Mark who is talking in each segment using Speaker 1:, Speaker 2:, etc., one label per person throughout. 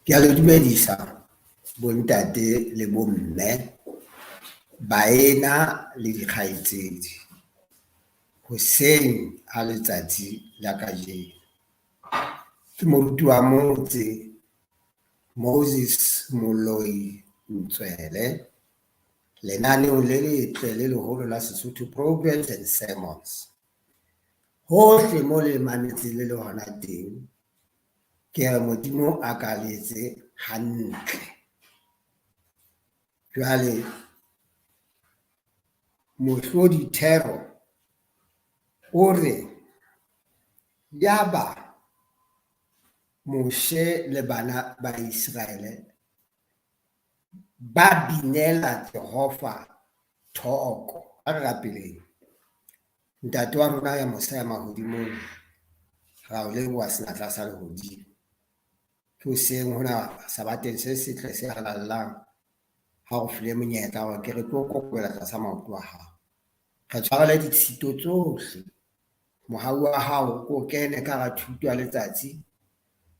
Speaker 1: Ke a le dumedisa bontate le bomme, baena le dikgaitsedi hoseng ha letsatsi la kajeno. Ke moruti wa motse Moses Moloi Ntswele lenaneong le letle le leholo la Sesotho Programs and Sermons. Hohle mo le mametseng le le hona teng, ke re Modimo a ka le etse hantle. Jwale mohlodi thero o re, yaba Moshe le bana ba Iseraele ba binela Jehova thoko. A re rapeleng. Ntate wa rona ya mosa ya mahodimong, ra o leboha senatla sa lehodimo. Ke hoseng hona sabateng se setle se halalelang ha o file monyetla hore ke re tlo kokobela tlasa maoto a hao. Re tshwarele ditshito tsohle, mohau wa hao o kene ka hara thuto ya letsatsi,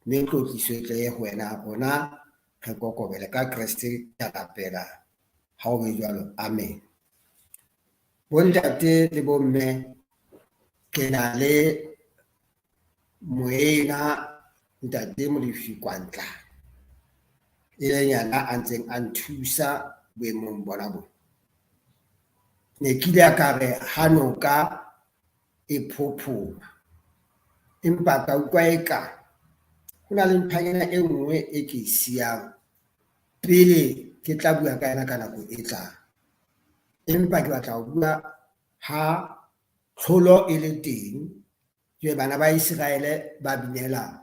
Speaker 1: mme tlotliso e tle ho wena, rona re kokobele ka Kreste ke rapela ha o be jwalo, amen. Bontate le bomme, ke na le moena ntate Molefi Kwantla, e leng yena a ntseng a nthusa boemong bona bona. Ne ke ile ka re ha noka e phophoma, empa ka utlwa eka ho na le nthwanyana e nngwe e ke e siyang pele ke tla bua ka yona ka nako e tlang. Empa ke batla ho bua ha tlholo e le teng, ke bana ba Iseraele ba binela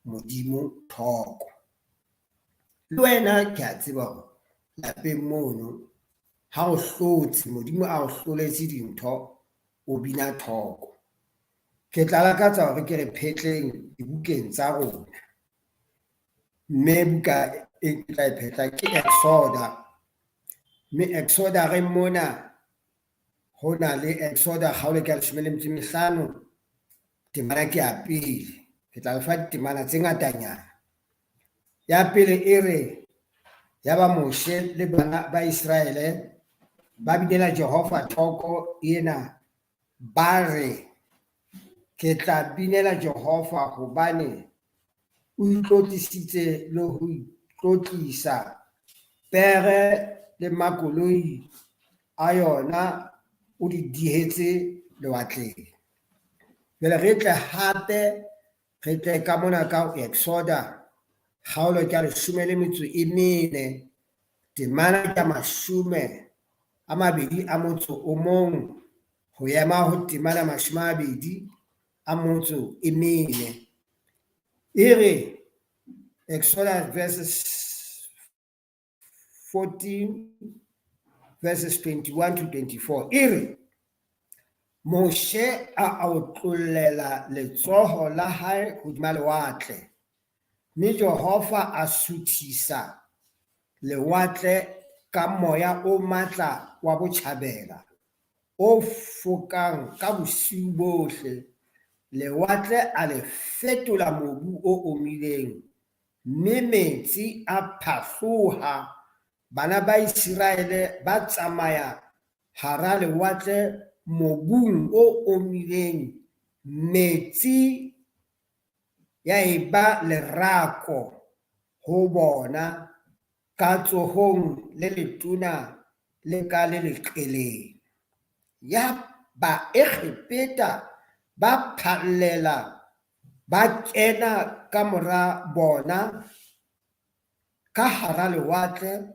Speaker 1: Modimo thoko. Le wena ke a tseba hore lapeng mono ha o hlotse, Modimo a o hloletse dintho, o bina thoko. Ke tla lakatsa hore ke re phetleng dibukeng tsa rona, mme buka e ke tla e phetla ke Exoda. Mme Exoda re mona ho na le Exoda kgaolo ke ya 15, temana ke ya pele. Ke tla le fa ditemana tse ngatanyana. Ya pele e re, yaba Moshe le bana ba Iseraele ba binela Jehova thoko ena, ba re, ke tla binela Jehova hobane o itlotlisitse le ho itlotlisa, pere le makoloi a yona o di dihetse lewatleng. Jwale re tle hape, re tle ka mona ka Exoda kgaolo ke ya 14, temana ke ya 21 ho ema ho temana 24. E re Exoda verses 14 verses 21 to 24, e re Moshe a otlollela letsoho la hae hodima lewatle, mme Jehova a suthisa lewatle ka moya o matla wa botjhabela o fokang ka bosiu bohle. Lewatle a le fetola mobu o omileng, mme metsi a phahloha. Bana ba Iseraele ba tsamaya hara lewatle mobung o omileng, metsi ya eba lerako ho bona ka tsohong le letona le ka le leqeleng. Ya Baegepeta ba phallela ba kena ka mora bona ka hara lewatle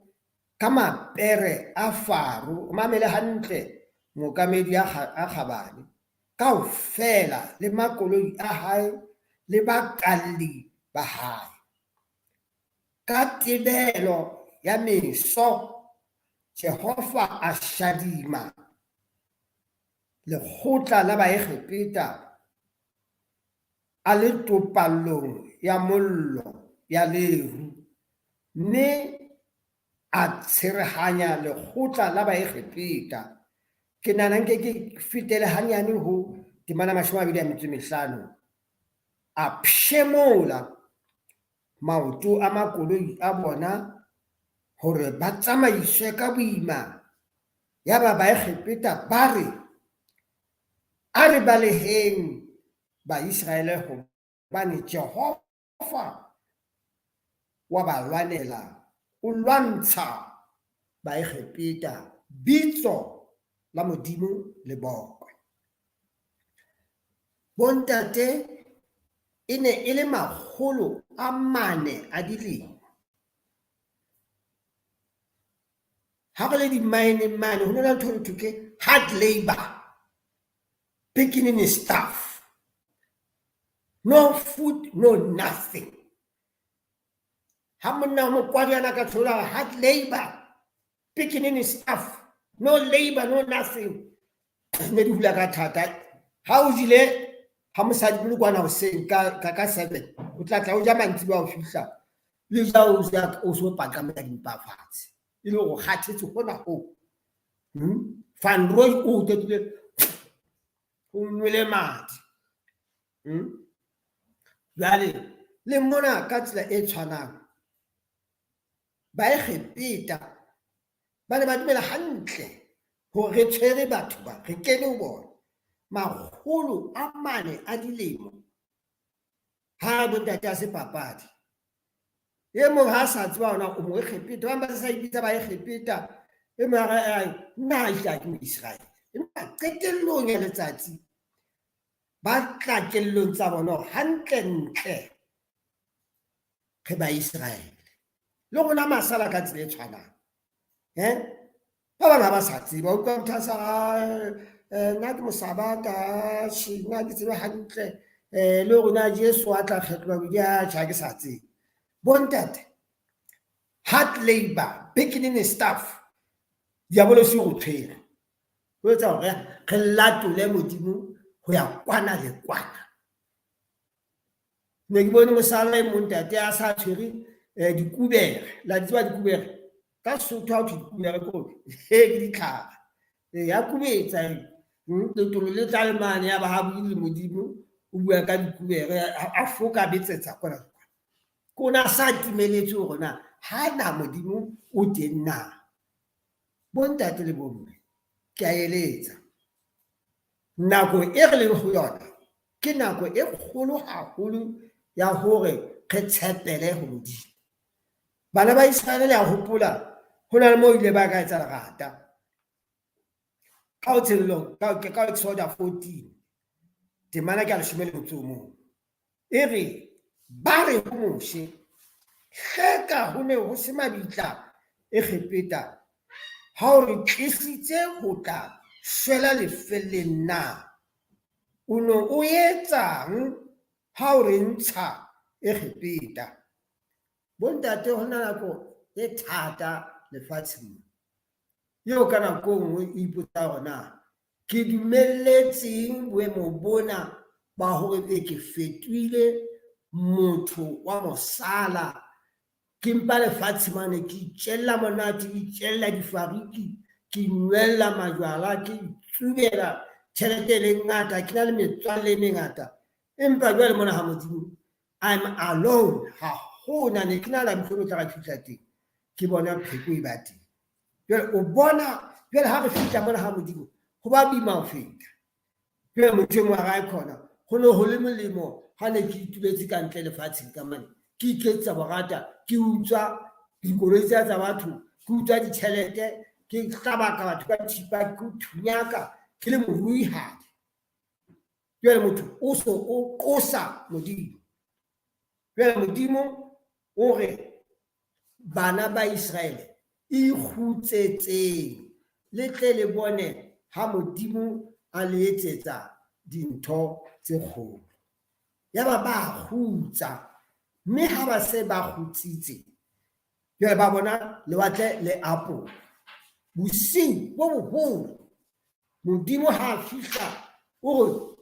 Speaker 1: ka mapere a Faro. O mamele hantle mookamedi a kgabane, kaofela le makoloi a hae le bakalli ba hae. Ka tebelo ya meso Jehova a shadima lekgotla la Baegepeta a le topallong ya mollo ya leru, mme a tsherehanya lekgotla la Baegepeta. Ke nahana nke ke fetele hanyane ho temana 25. A pshemola maoto a makoloi a bona hore ba tsamaiswe ka boima. Yaba Baegepeta ba re, A re baleheng Baiseraele hobane Jehova wa ba lwanela, o lwantsha Baegepeta. Bitso la Modimo le bokwe. Bontate e ne e le 400 a dilemo. Ha re le di-mine mane, ho na le ntho ntho ke hard labor, beginning staff, no food, no nothing. Ha monna mokwadi ana ka tshola hard labor, beginning staff, no labor, no nothing, ne di hula ka thata. Ha o jile ha mosadi molokwana hoseng ka 7, o tla tla o ja mantsiboya ho fihla le ja o ja o so paqamela dimpa fatshe, e le hore o kgathetse hona hoo. Van Roy o qetile o nwele madi. Jwale le mona ka tsela e tshwanang, Baegepeta ba ne ba dumela hantle hore re tshwere batho ba, re kene ho bona 400 a dilemo. Ha bontate a se papadi, e mong ha sa tseba hona o Moegepeta, ba bang ba sa ipitsa Baegepeta, e mong a re nna ha ehlile ha ke Moiseraele. Empa qetellong ya letsatsi ba tla kellong tsa bona hore hantlentle re Baiseraele. Le rona masala ka tsela e tshwanang. Ba bang ha ba sa tseba, o utlwa motho a sa nna ke mosabata, tjhe, nna ke tsebe hantle, le hore na Jesu a tla kgetlwa bobedi, tjhe, ha ke sa tsebe. Bontate, hard labor, beginning staff, diabolosi o tshwere. Ho etsa hore re latole Modimo ho ya kwana le kwana. Ne ke bone mosala e mong ntate a sa tshwere dikubere. La di tseba dikubere? Ka Sesotho ha ho thwe dikubere ke hore ke ditlhare. Ya kubetsa, letolo le tla le mane, ya ba ha bue le Modimo, o bua ka dikubere, a foka a betsetsa kwana le kwana. Ke ona a sa timeletse hore na ha na Modimo o teng na. Bontate le bomme, ke a eletsa. Nako e re leng ho yona ke nako e kgolo haholo ya hore re tshepele ho Modimo. Bana ba Iseraele le a hopola ho na le moo ile ba ka etsa lerata. Ka ho tshenolo, ka Exoda 14, temana ke ya 11. E re, ba re ho Moshe, hleka ho ne ho se mabitla Egepeta, ha o re tlisitse ho tla shwela lefelleng na? O no o etsang ha o re ntsha Egepeta? Bontate, ho na nako e thata lefatsheng eo ka nako e nngwe o ipotsa hore na ke dumelletseng boemo bona ba hore e ke fetohile motho wa mosala, ke mpa lefatshe mane ke itjella monate, ke itjella difariki, ke nwella majwala, ke itsubela tjhelete e le ngata, ke na le metswalle e mengata. Empa jwale mona ha Modimo, I'm alone, ha hona ne ke na la mohlolo tla ra fihla teng, ke bona pheko e ba teng. Jwale o bona, jwale ha re fihla mona ha Modimo, ho ba boima ho feta. Jwale motho e mong a ra khona, ho ne ho le molemo ha ne ke ituletse ka ntle lefatsheng ka mane, ke iketsetsa borata, ke utswa dikoloi tsa batho, ke utswa ditjhelete, ke hlabaka batho ka thipa, ke thunyaka, ke le moruihadi. Jwale motho o so o qosa Modimo. Jwale Modimo o re bana ba Iseraele ikgutsetseng, le tle le bone ha Modimo a le etsetsa dintho tse kgolo. Yaba ba kgutsa, mme ha ba se ba kgutsitse, jwale ba bona lewatle le apola. Bosiu bo boholo, Modimo ha a fihla o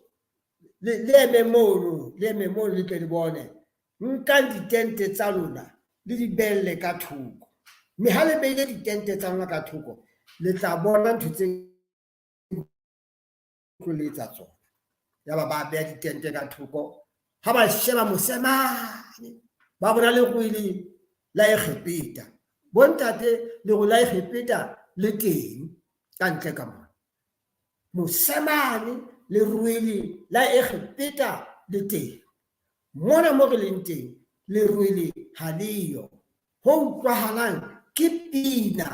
Speaker 1: re le eme mono, le eme mono le tle le bone. Nkang ditente tsa lona le di behelle ka thoko. Mme ha le behile ditente tsa lona ka thoko, le tla bona ntho tse tlo le etsa tsona. Yaba ba beha ditente ka thoko. Ha ba sheba mose mane, Ba bona lerwele la Egepeta. Bontate, lerwele la Egepeta le teng ka ntle ka mona. Mosemane, lerwele la Egepeta le teng. Mona mo re leng teng, lerwele ha leyo. Ho utlwahalang ke pina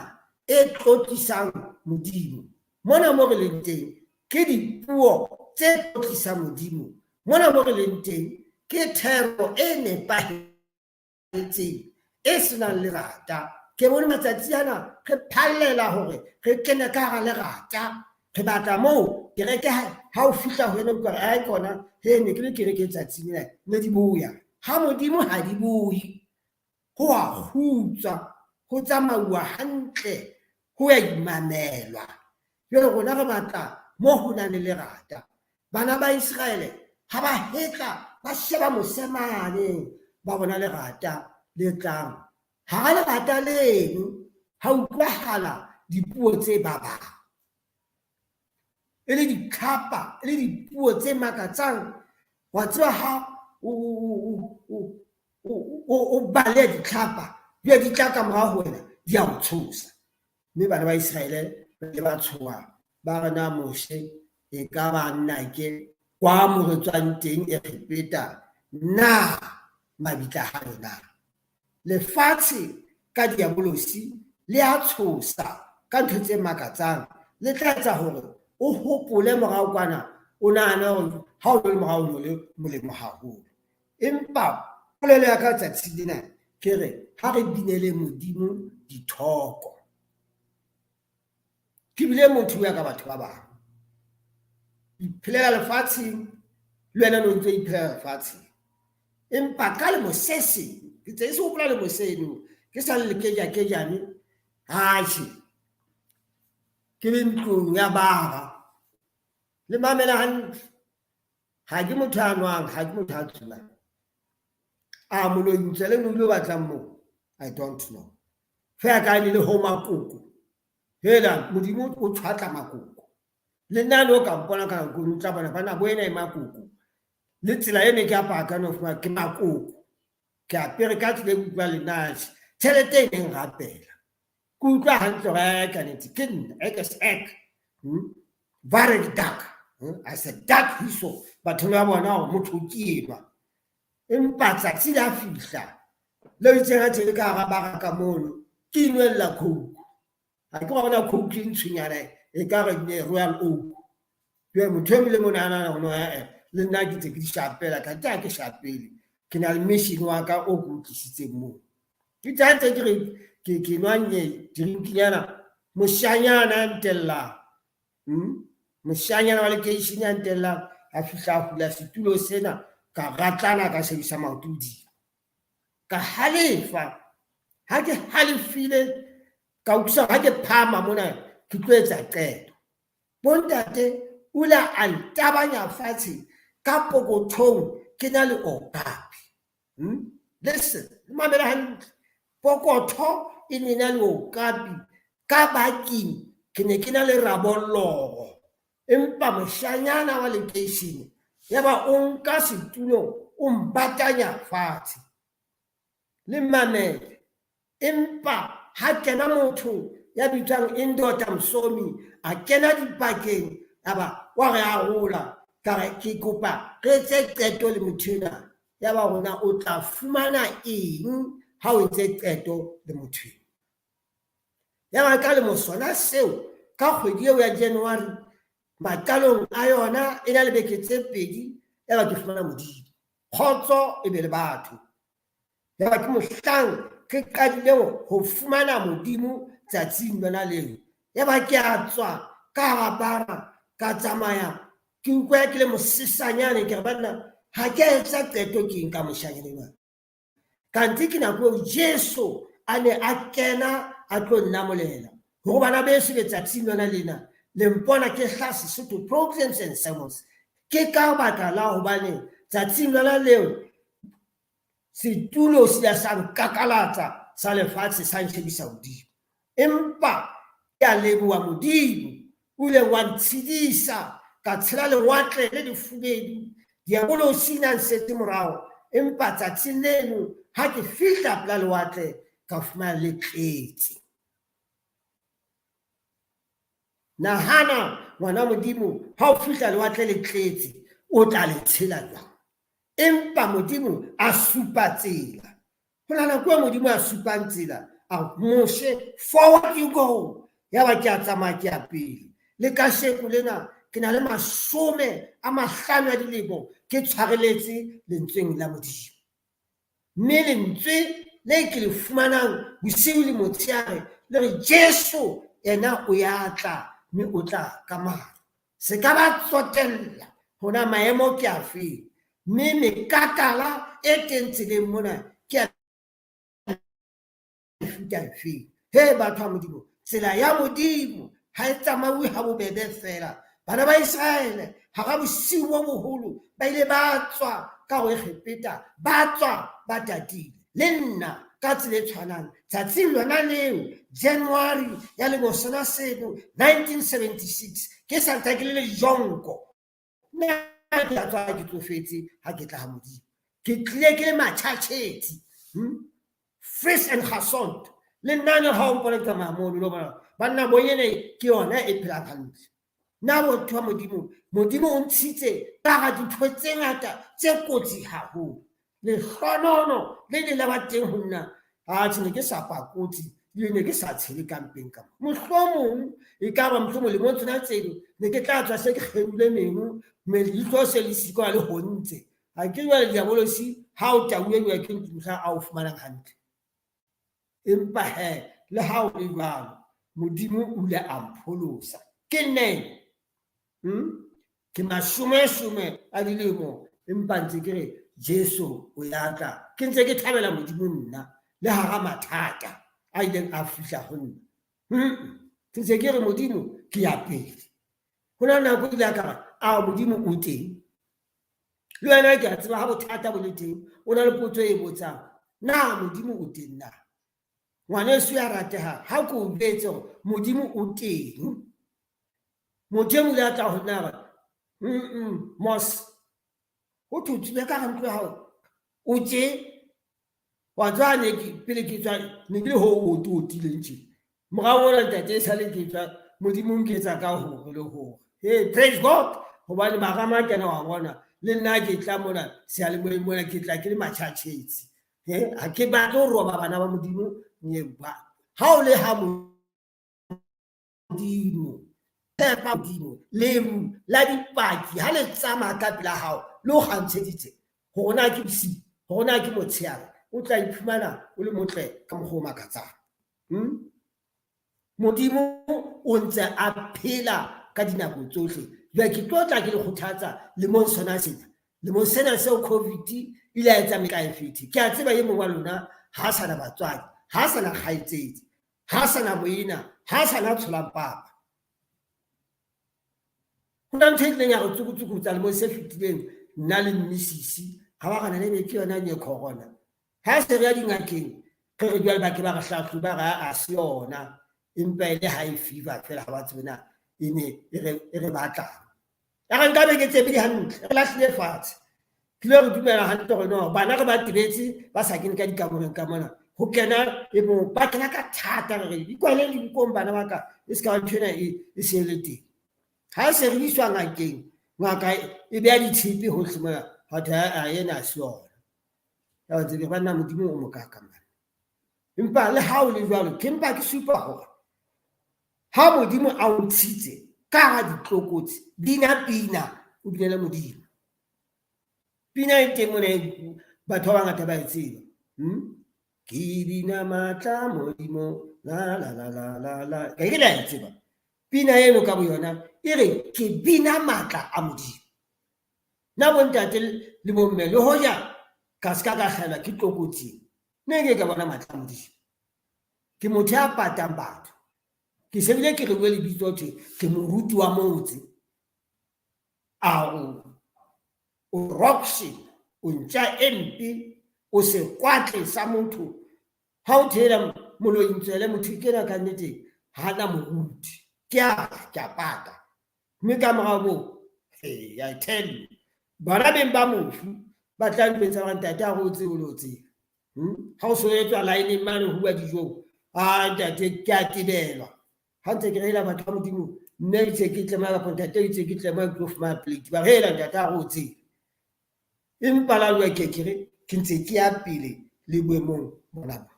Speaker 1: e tlotlisang Modimo. Mona mo re leng teng ke dipuo tse tlotlisang Modimo. Mona mo re leng teng ke thero e nepahetseng e senang lerata. Ke bone matsatsi ana re phallela hore re kene ka hara lerata. Re batla moo kereke ha o fihla ho yena o utlwa hore ai kona he ne ke le kereke tsatsing lena ne di boya. Ha Modimo ha di boye, ho a kgutswa, ho tsamauwa hantle, ho ya imamelwa. Jwale rona re batla mo ho nang le lerata. Bana ba Iseraele ha ba hetla ba sheba mosemane, ba bona lerata le tlang. Hara lerata leno ha utlwahala dipuo tse babang, e le ditlhapa, e le dipuo tse makatsang. Wa tseba ha o bale ditlhapa di di tla ka morao ho wena, di a o tshosa. Mme bana ba Iseraele ba ile ba tshoha, ba re na Moshe e ka ba nna ke kwa mo re tswang teng Egepeta, na mabitla ha rona. Lefatshe ka diabolosi le a tshosa ka ntho tse makatsang, le tla etsa hore o hopole morao kwana, o nahane hore ha o le morao o le molemo haholo. Empa polelo ya ka tsatsi lena ke re ha re binele Modimo dithoko. Ke bile motho ya ka batho ba bang. Iphelela lefatsheng, le wena no ntso iphelela lefatsheng. Empa ka lemo se seng, ke tse se hopola lemo seno, ke sa le keja-kejane, atjhe, ke le ntlong ya bara. Le mamela hantle. Ha ke motho a nwang, ha ke motho a tsubang. A moloi ntswele no ile batlang moo, I don't know. Feela ka ne le ho makoko. Hela Modimo o tshwatla makoko. Le nna le o ka mpona ka nako o tla bona bana bo ena e makoko. Le tsela e ne ke apara ka no fuma ke makoko. Ke apere ka tsela e utlwa le nna tjhelete e neng rapela. Ke utlwa hantle hore ka nnete ke nna ek is ek. Very dark. I said dark hiso. Batho ba bona hore motho ke enwa. Empa tsatsi la fihla le itseng ha tshele ka hara baraka mono ke inwella Coke. Ha ke bona Coke e ntshonyana e ka re ne Royal Oak. Jwale motho e mong le mong a nahana hore le nna ke ntse ke di shapela, kante ha ke shapele. Ke na le mission wa ka o ke o tlisitseng moo. Ke tla ntse ke re ke nwa nye drinkinyana, moshanyana a ntellang. Moshanyana wa lekeishene a ntellang, a fihla a hula setulo sena, ka ratlana ka shebisa maoto hodimo. Ka halefa. Ha ke halefile, ka utlwisa ha ke phahama mona ke tlo etsa qeto. Bontate o ile a ntabanya fatshe ka pokothong ke na le okapi. Listen, mamela hantle. Pokotho e ne na le okapi ka baking ke ne ke na le rabolloro. Empa moshanyana wa lekeishene ya ba o nka setulo o mbatanya fatshe. Le mamele. Empa ha kena motho ya bitswang Indoda Msomi a kena dipakeng ya ba wa re arola. Ka re ke kopa re etse qeto le motho enwa. Ya ba rona o tla fumana eng ha o entse qeto le motho enwa. Ya ba ka lemo sona seo ka kgwedi eo ya January maqalong a yona e na le beke tse pedi ya ba ke fumana Modimo. Kgotso e be le batho. Ya ba ke mohlang ke qadileng ho fumana Modimo tsatsing lona leo. Ya ba ke a tswa ka hara bara ka tsamaya ke utlwa ke le mosesanyane ke re banna ha ke a etsa qeto ke eng ka moshanyana enwa. Kante ke nako eo Jesu a ne a kena a tlo nnamolela. Hore bana beso letsatsing lona lena le mpona ke hla Sesotho programs and sermons. Ke ka baka la hobane tsatsing lona leo setulo se ile sa nkakalatsa sa lefatshe sa nshebisa hodimo. Empa ke a leboha Modimo o ile wa ntshedisa ka tshela lewatle le lefubedu. Diabolosi na nsetse morao, empa tsatsing leno Ha ke fihla pela lewatle ka fumana le tletse. Nahana ngwana Modimo, ha o fihla lewatle le tletse, o tla le tshela jwang? Empa Modimo a supa tsela. Ho na nako e Modimo a supang tsela, a Moshe, forward you go. Ya ba ke a tsamaya ke ya pele. Le kasheko lena ke na le 50 a dilemo ke tshwareletse lentsweng la Modimo. Mme lentswe le ke le fumanang bosiu le motshehare le re Jesu yena o ya tla mme o tla ka maru. Se ka ba tsotella hona maemo ke afe, mme mekakala e teng tseleng mona ke ya mefuta efe. He batho ba Modimo, tsela ya Modimo ha e tsamauwe ha bobebe fela. Bana ba Iseraele hara bosiu bo boholo ba ile ba tswa ka ho Egepeta, ba tswa ba tatile. Le nna ka tsela e tshwanang tsatsing lona leo January ya lemo sona seno 1976 ke sa ntse ke le lejonko. Nna ke a tswa ke tsofetse ha ke tla ha Modimo. Ke tlile ke le matjhatjhetsi, Fris and gesond. Le nna ne ha o mpona ke tsamaya mono lo bona banna bonyene ke yona e phelang hantle. Nna motho wa Modimo, Modimo o ntshitse ka hara dintho tse ngata tse kotsi haholo. Lehlonono le le la ba teng ho nna, atjhe ne ke sa pakotsi, ebile ne ke sa tshele ka mpeng ka mo. Mohlomong e ka ba mohlomong lemong tsena tseno ne ke tla tswa se ke kgerule meno, leihlo se le siko le hontse. Ha ke jwale diabolosi ha o tauwe jwale ke ntlo mohla a o fumanang hantle. Empa he le ha o le jwalo, Modimo o ile a mpholosa. Ke nne ke 10 a dilemo empa ntse ke re Jesu o ya tla. Ke ntse ke thabela Modimo nna le hara mathata a ileng a fihla ho nna. Ke ntse ke re Modimo ke ya pele. Ho na nako ile ka re a Modimo o teng. Le wena ke a tseba ha bothata bo le teng, o na le potso e botsang, na Modimo o teng na? Ngwaneso ya ratehang, ha ke o jwetse hore Modimo o teng. Motho e mong o ile a tla ho nna a re, mos, ho thwe o tswile ka hara ntlo ya hao, o tje, wa tswa ne ke pele ke tswa ne ke le ho o otileng tje. Morao ona ntate e sale ke tswa Modimo nketsa ka hore le hore. Hey, praise God, hobane marama a kena wa bona, le nna ke tla mona seyalemoyeng mona ke tla ke le matjhatjhetsi. Ha ke batle ho roba bana ba Modimo, ha o le ha Modimo, tshepa Modimo, leru la dipaki ha le tsamaya ka pela hao le o kgantsheditse hore na ke bosiu, hore na ke motshehare, o tla iphumana o le motle ka mokgwa o makatsang. Modimo o ntse a phela ka dinako tsohle. Jwale ke tlo tla ke le kgothatsa lemong sona sena. Lemong sena seo COVID ile ya etsa metlaefethe. Ke a tseba e mong wa lona ha sa na batswadi, ha sa na kgaitsedi, ha sa na moena, ha sa na tsholang papa. Ho na ntho e tlileng ya re tsukutsukutsa lemong se fetileng, nna le mmisisi, ha ba rana le be ke yona nye corona. Ha se re ya dingakeng, re re jwale ba ke ba re hlahloba, ba re a se yona, empa e le high fever fela, ha ba tsebe na e ne e re batlang. Ya re nka beke tse pedi hantle, re lahlile fatshe. Ke ile re dumela hantle hore no, bana re ba tebetse, ba sa kene ka dikamoreng ka mona. Ho kena e mong, ba kena ka thata, re re ikwaleng dibukong bana ba ka, e se ka ba ntho ena e se le teng. Ha se re iswa ngakeng, ngaka e beha ditshepe hohle mona, ha thwe a ena ha se yona. Ya tsebe banna Modimo o mokaka mane. Empa le ha o le jwalo, ke mpa ke supa hore ha Modimo a o ntshitse ka hara ditlokotsi, bina pina, o binele Modimo. Pina e teng mona e batho ba bangata ba e tseba. Ke bina matla Modimo, la la la la la la. Ke ke la e tseba. Pina eno ka boyona e re ke bina matla a Modimo. Nna bontate le bomme le hoja ka se ka ka hlaelwa ke tlokotsi, ne ke ka bona matla a Modimo. Ke motho ya patang batho. Ke se bile ke reuwe lebitso thwe ke moruti wa motse. A o roction, o ntja e mpe, o sekwatle sa motho. Ha o theela moloi ntswele motho ke ena ka nnete ha na moruti. Ke a pata. Mme ka morao moo, hey, I tell you, bana beng ba mofu ba tla njwetsa hore ntate ha re o tsebe o le o tsebe. Ha o so etswa line mane ho bua dijong, a ntate ke a tebelwa. Ha ntse ke rela batho ba Modimo, mme itse ke tlemeha kapa ntate itse ke tlemeha ke tlo fumana plate. Ba rela ntate ha re o tsebe. Empa la jwale ke re ke ntse ke ya pele le boemong bona bo.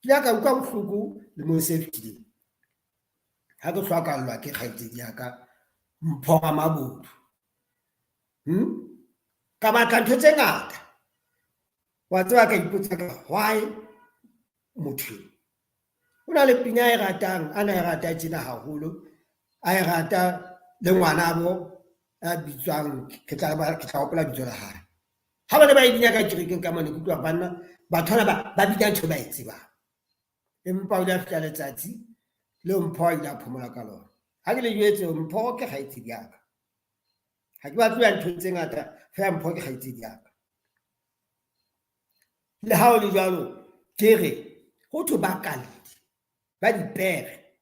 Speaker 1: Ke ile ka utlwa bohloko lemong se fetileng. Ha ke hlokahallwa ke kgaitsedi ya ka Mpho Ramabodu. Ka batla ntho tse ngata. Wa tseba ka ipotsa ka why motho eo? Ho na le pina a e ratang, a na e rata tjena haholo. A e rata le ngwanabo a bitswang, ke tla hopola bitso la hae. Ha ba ne ba e bina ka kerekeng ka mane, ke utlwa banna batho bana ba bina ntho ba e tsebang. Empa o ile a fihla letsatsi leo Mpho a ile a phomola ka lona. Ha ke le jwetse Mpho ke kgaitsedi ya ka. Ha ke batle ho ya nthong tse ngata, feela Mpho ke kgaitsedi ya ka. Le ha ho le jwalo, ke re ho thwe bakalli ba dipere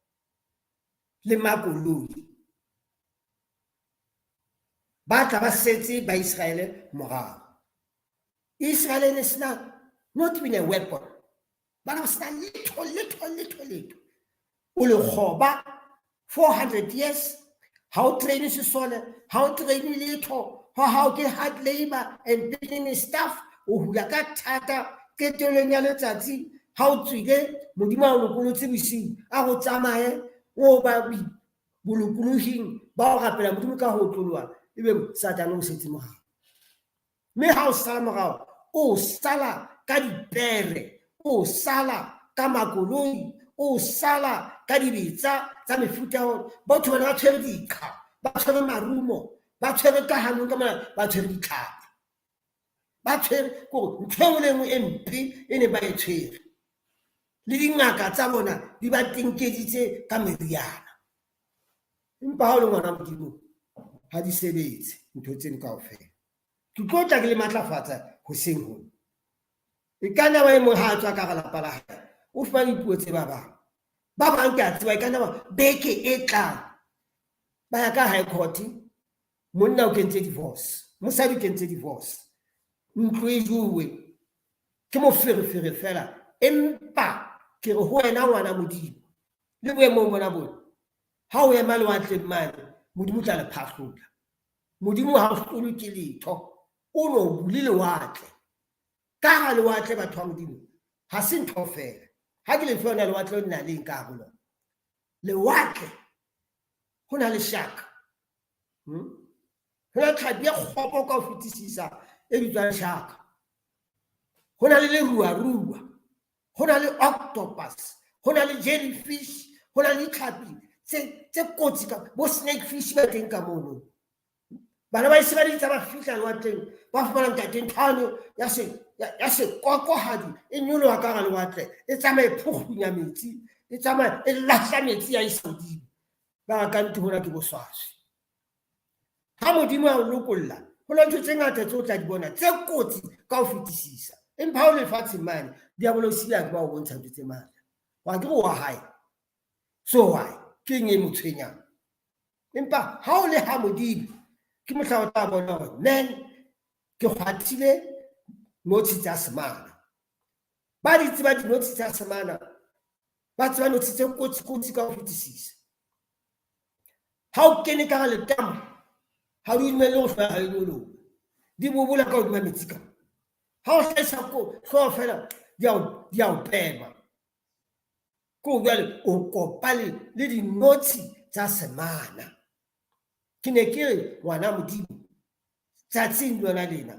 Speaker 1: le makoloi ba tla ba setse ba Israele morao. Israele ne sena not even a weapon. Ba ne ba sena letho, letho, letho, letho. O lekgoba 400 years, ha o train sesole, ha o train letho, ha hao ke hard labor and building stuff, o hula ka thata qetellong ya letsatsi ha o tswile Modimo a o lokolotse bosiu, a go tsamaye o ba bolokolohing ba o rapela Modimo ka ho otloloha, ebe Satane o setse morao. Mme ha o sala morao, o sala ka dipere, o sala ka makoloi, o sala ka dibetsa tsa mefuta ya batho bana ba tshwere diqha, ba tshwere marumo, ba tshwere ka hanong ka mona, ba tshwere ditlhapa. Ba tshwere kore ntho e nngwe le nngwe e mpe e ne ba e tshwere. Le dingaka tsa bona di ba tenkeditse ka meriana. Empa ha o le ngwana Modimo, ha di sebetse ntho tseno kaofela. Ke tlo tla ke le matlafatsa hoseng hona. E ka nna ba e mong ha a tswa ka hara lapa la hae, o fumane dipuo tse ba bang. Ba bang ke a tseba e ka nna ba beke e tlang ba ya ka high court, monna o kentse divorce, mosadi o kentse divorce, ntlo e jowe ke moferefere fela. Empa ke re ho wena ngwana Modimo, le boemong bona bona, ha o ema lewatleng mane, Modimo o tla le phahlola. Modimo ha o hlolwe ke letho, o no bule lewatle. Ka hara lewatle batho ba Modimo, ha se ntho fela. Ha ke le fe yona lewatle le na leng ka hare ho lona. Lewatle, ho na le shark. Ho na le tlhapi e kgopo ka ho fetisisa e bitswang shark. Ho na le leruarua, ho na le octopus, ho na le jellyfish, ho na le ditlhapi tse kotsi ka bo snake fish ba teng ka mono. Bana ba Iseraele tsa ba fihla lewatleng, ba fumana ntate nthwane ya sekokohadi e nyoloha ka hara lewatle, e tsamaya e phukgunya metsi, e tsamaya e lahla metsi ya isa hodimo. Ba ka nte hona ke boswaswi. Ha Modimo a o lokolla, ho na ntho tse ngata tse o tla di bona tse kotsi ka ho fetisisa. Empa ha o lefatsheng mane, diabolosi a ke ba o bontsha ntho tse matla. Wa ke re wa hae. So why? Ke eng e mo tshwenyang? Empa ha o le ha Modimo, ke mohla o tla bona hore man, ke kgwathile notshi tsa semana. Ba di tseba dinotshi tsa semana, ba tseba notshi tse kotsi kotsi ka ho fetisisa. Ha o kene ka hara letamo, ha di dumelle ho hlwaya ha e nyoloha. Di bobola ka hodima metsi ka. Ha o hlahisa hlooho fela, di a o pema. Ke ho jwale o kopane le dinotshi tsa semana. Ke ne ke re ngwana Modimo, tsatsing lona lena,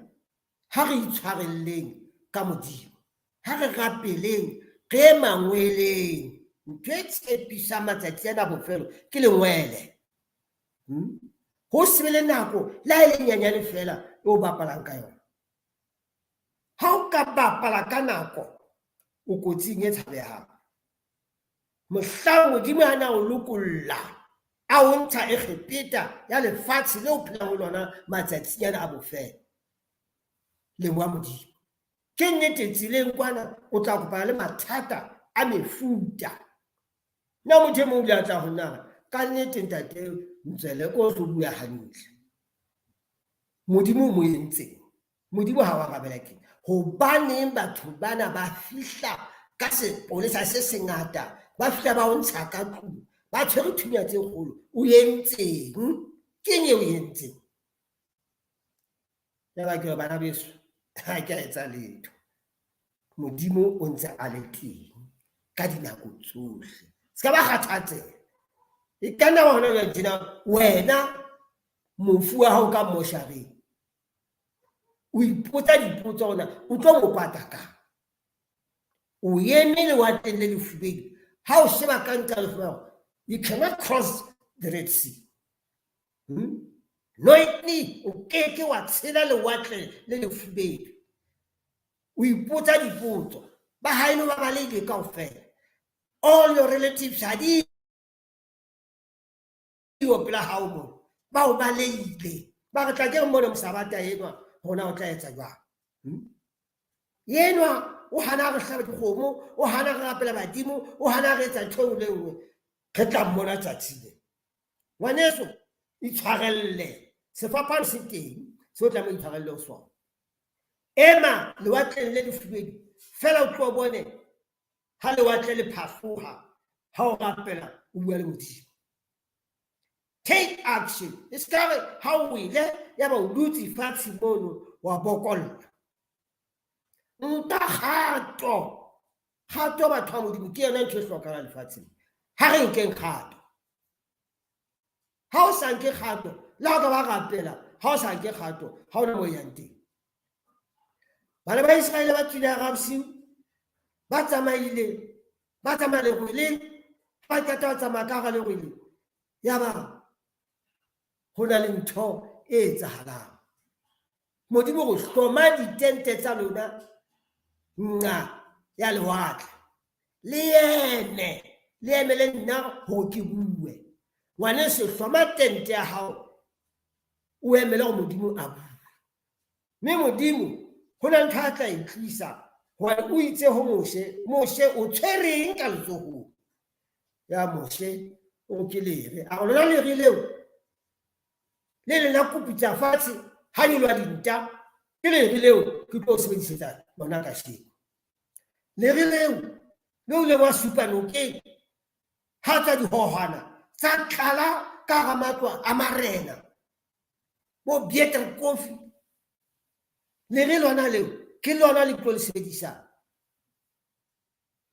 Speaker 1: ha re itshwarelleng ka Modimo, ha re rapeleng, re ye mangweleng. Ntho e tshepisang matsatsi ana a bofelo ke lengwele. Ho se be le nako le ha e le nyenyane fela e o bapalang ka yona. Ha o ka bapala ka nako, o kotsing e tshabehang. Mohlang Modimo a na o lokolla, a o ntsha Egepeta ya lefatshe leo phelang ho lona matsatsing ana a bofelo. Leboha Modimo. Ke nnete tseleng kwana o tla kopana le mathata a mefuta. Nna motho e mong o ile a tla ho nna, ka nnete ntate Ntswele ko tlo bua hantle. Modimo o mo entseng. Modimo ha wa arabela ke. Hobaneng batho bana ba fihla ka sepolesa se sengata, ba fihla ba o ntsha ka tlung, ba tshwere thunya tse kgolo, o entseng? Keng eo o entseng? Yaba ke re, bana beso, ha ke a etsa letho. Modimo o ntse a le teng ka dinako tsohle. Se ka ba kgathatseha. E ka nna wa hona jwale tjena, wena mofu wa hao ka moshareng, o ipotsa dipotso hore na o tlo mo pata kang. O eme lewatleng le lefubedu, ha o sheba ka nqa lefubedu, you cannot cross the Red Sea. Noitni, o keke wa tshela lewatle le lefubedu. O ipotsa dipotso, ba haeno ba balehile kaofela. All your relatives ha di yo pela hao mo, ba o balehile. Ba re tla ke re mmone mosabata enwa, hona o tla etsa jwang? Enwa o hana re hlaba dikgomo, o hana re rapela badimo, o hana re etsa ntho e nngwe le nngwe. Re tla mmona tsatsi le. Ngwaneso, itshwarelle. Sefapano se teng, se o tlameha o itshwarelle ho sona. Ema lewatleng le lefubedu, fela o tlo bone ha lewatle le phahloha, ha o rapela o bua le Modimo. Take action. E se ka re ha o wele ya ba o dutse fatshe mono wa bokolla. Nka kgato. Kgato batho ba Modimo ke yona ntho e hlokahalang lefatsheng. Ha re nkeng kgato. Ha o sa nke kgato, le ha o ka ba rapela, ha o sa nke kgato, ha ona moo o yang teng. Bana ba Iseraele ba tswile hara bosiu, ba tsamaile, ba tsamaya lerweleng, ba qeta ho tsamaya ka hara lerwele, yaba ho na le ntho e etsahalang. Modimo o re hloma ditente tsa lona nqa ya lewatle, le eme, le emele nna hore ke bue. Ngwaneso, hloma tente ya hao, o emele hore Modimo a bue. Mme Modimo ho na le ntho a tla e tlisa, hobane o itse ho Moshe, Moshe o tshwereng ka letsohong? Ya Moshe o ke lere. A re lona lere leo le leng la kopitsa fatshe ha nyoloha dinta, ke lere leo ke tlo sebedisetsa lona kasheno. Lere leo le o ileng wa supa nokeng ha tswa dihohwana tsa tlala ka hara matlo a marena, bo Pieter Kofi. Lere lona leo ke lona le tlo le sebedisang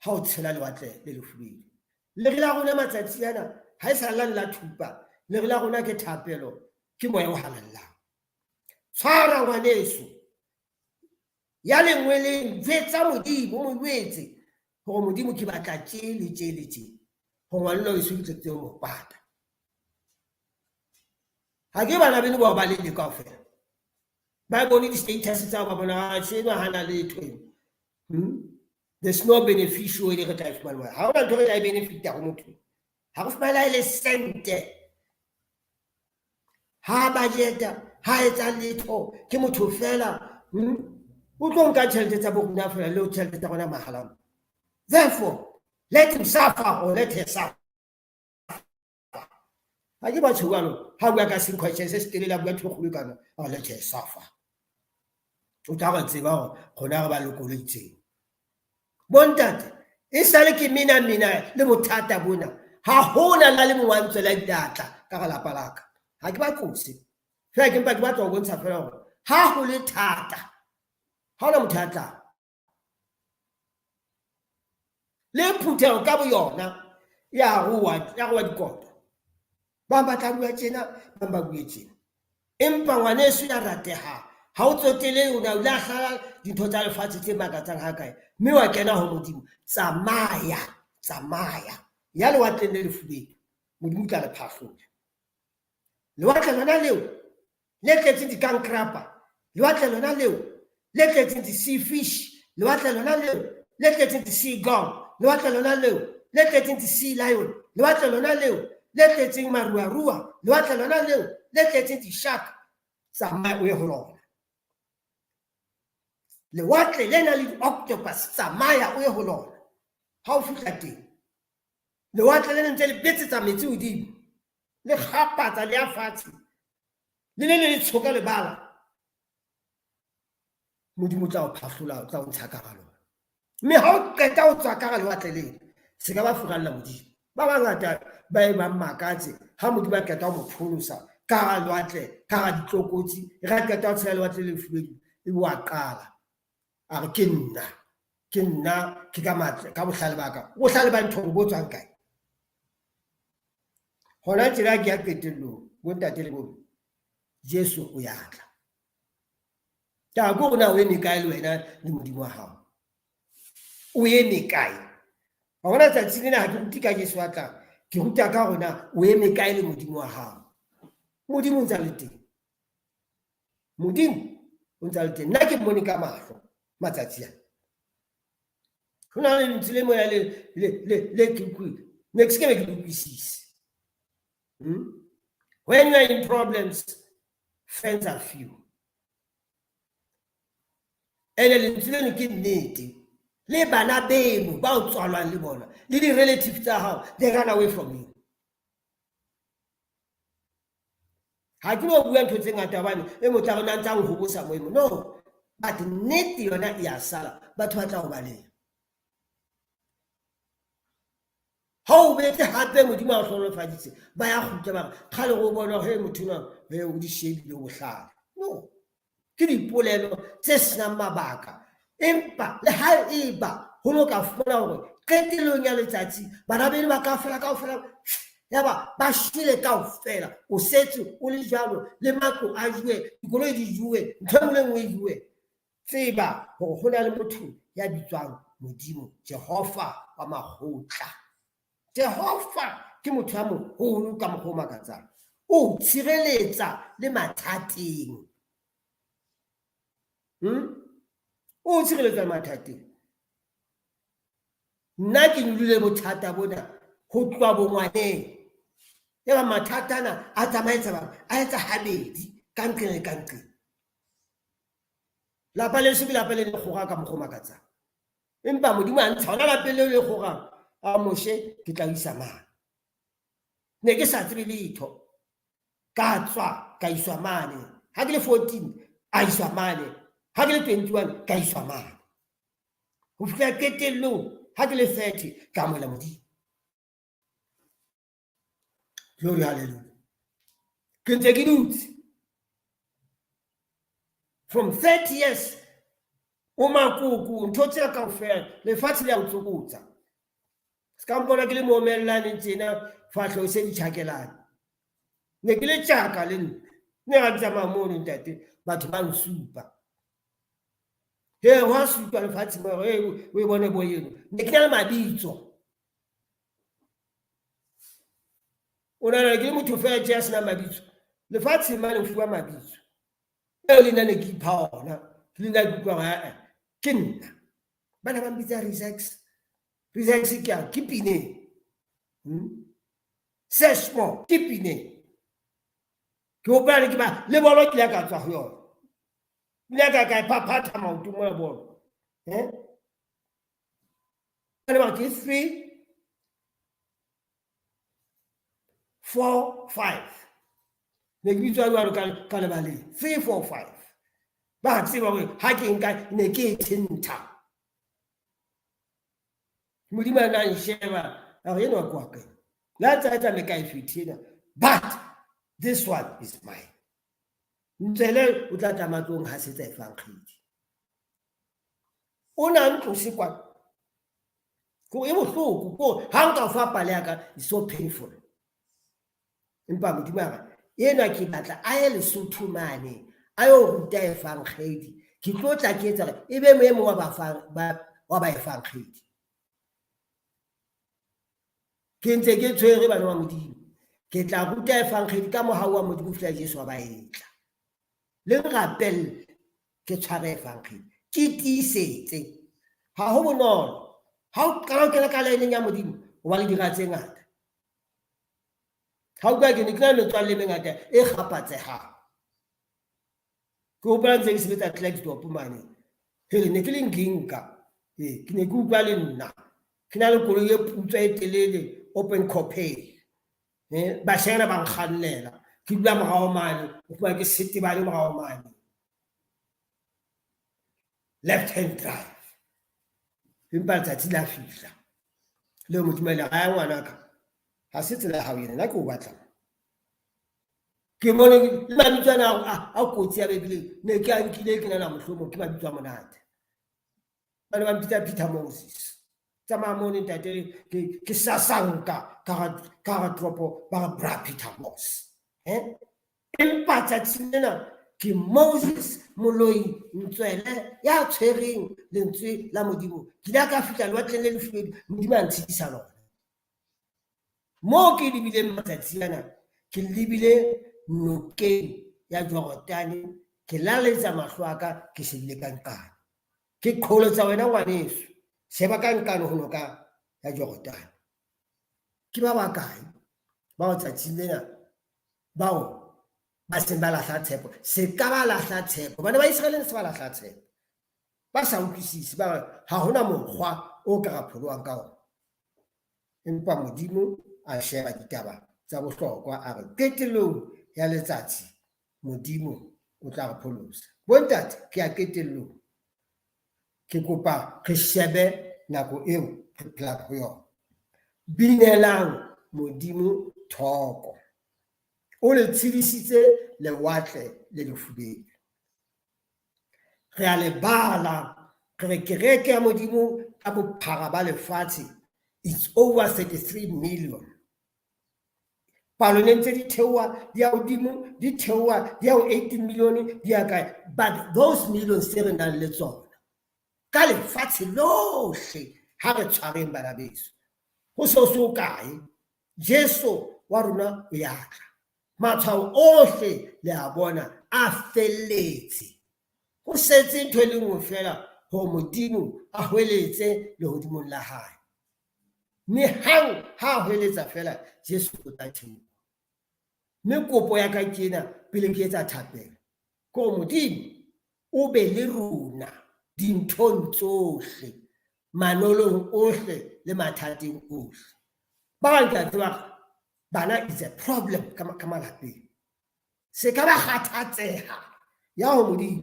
Speaker 1: ha o tshela lewatle le lefubedu. Lere la rona matsatsi ana ha e sa la la thupa, lere la rona ke thapelo, ke moya o halalelang. Tshwara ngwaneso ya lengweleng, jwetsa Modimo, mo jwetse hore Modimo ke batla tje le tje le tje, hore ngwaneno weso ke tle ke tsebe ho mo pata. Ha ke bana beno bao ba lele kaofela, ba bone di-status tsa ba bona, ah, enwa ha na letho eno. There's no beneficial e re tla e fumana. Ha hona ntho re tla e benefita ho motho. Ha re fumane le sente. Ha budgeta, ha etsa letho, ke motho fela. O tlo nka tjhelete tsa bo rona fela le tjhelete tsa rona mahala. Therefore, let him suffer or let her suffer. Ha ke batho jwalo, ha bua ka senkgwa se se telele, a bua ntho e kgolo kana, a let her suffer. O tla re tseba hore rona re ba lokoloitseng. Bontate, e sale ke mina mina le bothata bona, ha hona la le mongwe wa ntswela diatla ka ga lapa la ka. Ha ke ba qose. Fela ke mpa ke batla ho bontsha fela hore ha ho le thata, ha hona motho a tlang. Le phutheho ka boyona ya roa, ya roa dikota. Ba bang ba tla bua tjena, ba bang ba bue tjena. Empa ngwaneso ya ratehang, ha o tsotele o ne o ile a hlala dintho tsa lefatshe tse makatsang ha kae, mme wa kena ho Modimo. Tsamaya, tsamaya. Ya lewatleng le lefubedu, Modimo o tla le phahlola. Lewatle lona leo le tletseng dikankrapa, lewatle lona leo le tletseng di-sea fish, lewatle lona leo le tletseng di-seagull, lewatle lona leo le tletseng di-sea lion, lewatle lona leo le tletseng maruarua, lewatle lona leo le tletseng di-shark. Tsamaya o ye ho lona. Lewatle le nang le di-octopus, tsamaya o ye ho lona. Ha o fihla teng, lewatle le ntse le betsetsa metsi hodimo, le kgapatsa le ya fatshe, le le le tshoka lebala. Modimo o tla o phahlola, o tla o ntsha ka hara lona. Mme ha o qeta ho tswa ka hara lewatle lena, se ka ba furalla Modimo. Ba bangata ba e bang makatse ha Modimo a qeta ho mo pholosa ka hara lewatle, ka hara ditlokotsi, e re a qeta ho tshela lewatle le lefubedu, ebe wa qala a re ke nna, ke nna, ke ka matla, ka bohlale ba ka. Bohlale ba ntho bo tswang kae? Hona tjena ke ya qetellong, bontate le bomme, Jesu o ya tla. Taba ke hore na o eme kae le wena le Modimo wa hao. O eme kae? Wa bona tsatsing lena ha ke rute ka Jesu a tlang, ke ruta ka hore na o eme kae le Modimo wa hao. Modimo o ntse a le teng. Modimo o ntse a le teng. Nna ke mmone ka mahlo matsatsi a. Ho na le lentswe le moya le ke utlwile. Ne ke se ke be ke le utlwisise. When you are in problems, friends are few. Ene lentswe leno ke nnete. Le bana beno ba o tswalwang le bona, le di-relatives tsa hao, they run away from you. Ha ke no bua ntho tse ngata hobane e motho a rona ntse a nhobosa mo e mong. No, but nnete yona e a sala, batho ba tla o baleha. Ha o betse hape Modimo a o hlohonolofaditse, ba ya kgutla ba re, kgale re o bona he motho enwa, he o di shebile o bohlale. No, ke dipolelo tse senang mabaka. Empa le ha eba ho no ka fumana hore qetellong ya letsatsi bana beno ba kaofela kaofela yaba ba shwele kaofela, o setse o le jwalo, le matlo a juwe, dikoloi di juwe, ntho e nngwe le nngwe e juwe. Tseba hore ho na le motho ya bitswang Modimo, Jehova wa makgotla. Jehova ke motho ya moholo ka mokgwa o makatsang. O tshireletsa le mathateng. O tshireletsa le mathateng. Nna ke nyolohile bothata bona ho tloha bongwaneng. Eba mathata ana a tsamaetsa bang, a etsa habedi ka nqeng le ka nqeng. Lapa leso ke lapa le le kgora ka mokgwa o makatsang. Empa Modimo a ntsha hona lapeng leo le kgorang, a Moshe ke tla o isa mane. Ne ke sa tsebe letho. Ka tswa ka iswa mane. Ha ke le 14 a iswa mane. Ha ke le 21 ka iswa mane. Ho fihla qetellong ha ke le 30 ka amohela Modimo. Glory, hallelujah. Ke ntse ke dutse from 30 years o makoko, ntho tsena kaofela lefatshe le ya o tsokotsa. Se ka mpona ke le moomellane tjena, fahleho se di tjhakelane. Ne ke le tjaka le nna. Ne ra tsamaya mono ntate, batho ba nsupa. He, hwa supa lefatshe mo, he, o e bone bo eno. Ne ke na le mabitso. O nahana ke le motho fela tje a senang mabitso. Lefatshe mane o fuwa mabitso. Eo le nna ne ke ipha ona. Le nna ke utlwa hore eh, ke nna. Bana ba mpitsa Resex. Resex ke yang, ke pineng. Sesmo, ke pineng. Ke hopola le ke ba, le bolo ke ile ka tswa ho yona. Ke ile ka e phaphatha maoto mona bolo. Ba ba ke 3 4 5. Ne ke bitswa jwalo ka lebaleng. 3 4 5. Ba tseba hore ha ke nka ne ke e thentha. Modimo a na nsheba, a re enwa ke wa ka. La tsa etsa me ka e fethe ena. But this one is mine. Ntsele o tla tla matlong ha setsa e fang kgidi. O na ntlose kwa. Ko e bohloko ko ha nka fa pale ya ka, it's so painful. Empa Modimo a re enwa ke batla a ye Lesotho mane a yo ruta evangeli. Ke tlo tla ke etsa hore e be e mong wa ba evangeli. Ke ntse ke tshwere bana ba Modimo. Ke tla ruta evangeli ka mohau wa Modimo fihla Jesu a ba etla. Le nrapelle ke tshware evangeli. Ke tiisetse. Ha ho bonolo. Ha o qala o kena ka laeneng ya Modimo, o ba le dira tse ngata. Ha o utlwa ke ne ke na le metswalle e mengata e kgapatsehang. Ke hopola ntse ke sebetsa Klerksdorp mane. Hele, ne ke le nkinka. Ee, ke ne ke utlwa le nna. Ke na le koloi e putswa e telele, open coupe. Bashanyana ba nkgannela. Ke dula morao mane, o fumana ke setebane morao mane. Left hand drive. Empa letsatsi la fihla leo Modimo a ile a ya ngwanaka, ha se tsela ya hao ena, nna ke o batlang. Ke bone le mabitso ana a kotsi ya Bibeleng, ne ke a nkile ke nahana mohlomong ke mabitso a monate. Ba ne ba mpitsa Peter Moses. Tsamaya mono ntate, ke sasanka ka hara toropo, ba re bra Peter Moses. Empa tsatsing lena ke Moses Moloi Ntswele ya tshwereng lentswe la Modimo. Ke ile ka fihla lewatleng le lefubedu, Modimo a ntshedisa lona. Moo ke lebileng matsatsi ana, ke lebile nokeng ya Jorodane, ke laletsa mahlo a ka, ke shebile ka nqane. Ke qholotsa wena ngwaneso, sheba ka nqane ho noka ya Jorodane. Ke ba bakae bao tsatsing lena bao ba seng ba lahla tshepo? Se ka ba lahla tshepo. Bana ba Iseraele se ba lahla tshepo. Ba sa utlwisise, ba re ha hona mokgwa o ka ra pholohang ka ona. Empa Modimo a sheba ditaba tsa bohlokwa, a re qetellong ya letsatsi Modimo o tla re pholosa. Bontate, ke ya qetellong. Ke kopa re shebe nako eo re phelang ho yona. Binelang Modimo thoko. O le tshedisitse lewatle le lefubedu. Re a lebala re re kereke ya Modimo ka bophara ba lefatshe it's over 33 million. Palo ne ntse di theoha di ya hodimo, di theoha di ya ho 80 million, di ya kae, but those millions tse re nang le tsona ka lefatshe lohle, ha re tshwareng bana beso, ho se ho kae Jesu wa rona o ya tla. Matshwao ohle le a bona a felletse. Ho setse ntho e le nngwe fela, hore Modimo a hweletse lehodimong la hae. Mme hang ha a hweletsa fela, Jesu o tla theoha. Mme kopo ya ka ke ena, pele ke etsa thapelo, ke hore Modimo o be le rona dinthong tsohle, manolong ohle le mathateng ohle. Ba bang ke a tseba bana is a problem ka malapeng. Se ka ba kgathatseha ya ho Modimo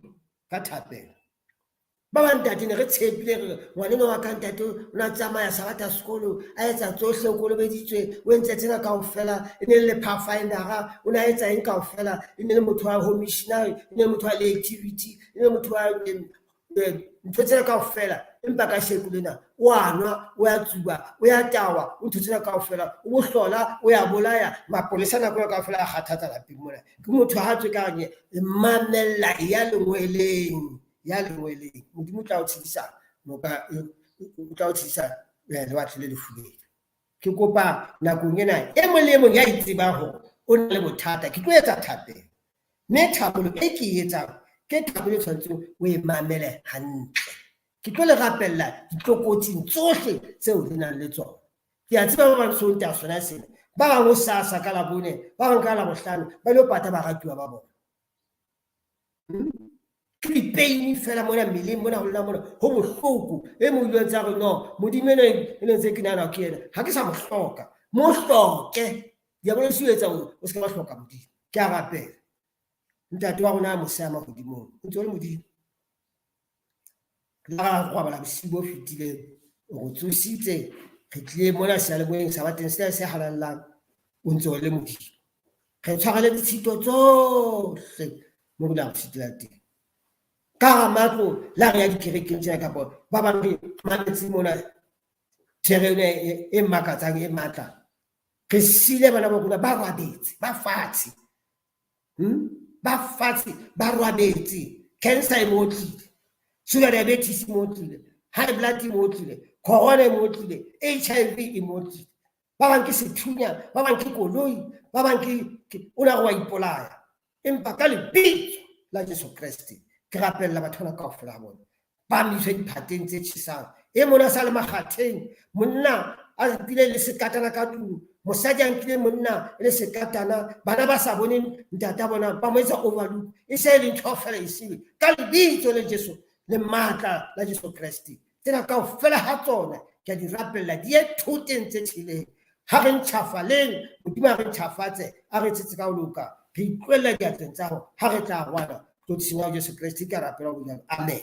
Speaker 1: ka thapelo. Ba bang ntate ne re tshepile re ngwaneno wa ka ntate o na tsamaya Sabata sekolo, a etsa tsohle, o kolobeditswe, o entse tsena kaofela, e ne le pathfindera, o na etsa eng kaofela, e ne le motho wa home missionary, e ne le motho wa le activity, e ne le motho wa ntho tsena kaofela. Empa ka sheko lena o a nwa, o ya tsuba, o ya tawa, o ntho tsena kaofela, o bohlola, o ya bolaya mapolesa nako ena kaofela a kgathatsa lapeng mona. Ke motho ha tswe ka re mamella ya lengweleng, ya lengweleng. Modimo o tla o tshedisa noka, o tla o tshedisa lewatle le lefubedu. Ke kopa nakong ena e mong le e mong ya itsebang hore o na le bothata, ke tlo etsa thapelo. Mme thapelo e ke e etsang ke thapelo e tshwanetseng o e mamele hantle. Ke tlo le rapella ditlokotsing tsohle tseo le nang le tsona. Ke a tseba ba bang Sontaha sona sena, ba bang hosasa ka Labone, ba bang ka Labohlano, ba lo pata baratuwa ba bona. Ke dipeini fela mona mmeleng mona ho lla mona, ho bohloko. E mong o ile a ntse a re no, Modimo ena e ne ntse ke nahana ke yena, ha ke sa mo hloka. Mo hloke. Diabolosi o etsa hore o se ke wa hloka Modimo. Ke a rapela. Ntate wa rona a mose a mahodimong, o ntse o le Modimo. La ra robala bosiu bo fetileng, o re tsositse, re tlile mona seyalemoyeng sa bateng sena se halalelang, o ntse o le Modimo. Re tshwarele ditshito tsohle mo re la re sitela teng. Ka hara matlo la re ya dikerekeng tsena kapa ba bang re mametse mona thero ena e makatsang e matla. Re siile bana ba rona ba robetse, ba fatshe. Ba fatshe, ba robetse. Cancer e mo tlile, sugar diabetes e mo tlile, high blood e mo tlile, corona e mo tlile, HIV e mo tlile. Ba bang ke sethunya, ba bang ke koloi, ba bang ke o na re wa ipolaya. Empa ka lebitso la Jesu Kreste ke rapella batho bana kaofela ha bona. Ba miswe diphateng tse tjhesang. E mona sa le makgatheng, monna a nkile le sekatana ka tlung, mosadi a nkile monna le sekatana, bana ba sa boneng ntata bona ba mo etsa overlook. E se e le ntho fela e sele. Ka lebitso le Jesu le matla la Jesu Kreste, tsena kaofela ha tsona ke a di rapella di ye thoteng tse tjheleng. Ha re ntjhafaleng, Modimo a re ntjhafatse, a re etsetse ka ho loka, re itlohella diatleng tsa hao ha re tla rwala tlotlisong ya Jesu Kreste. Ke a rapela ho jalo. Amen.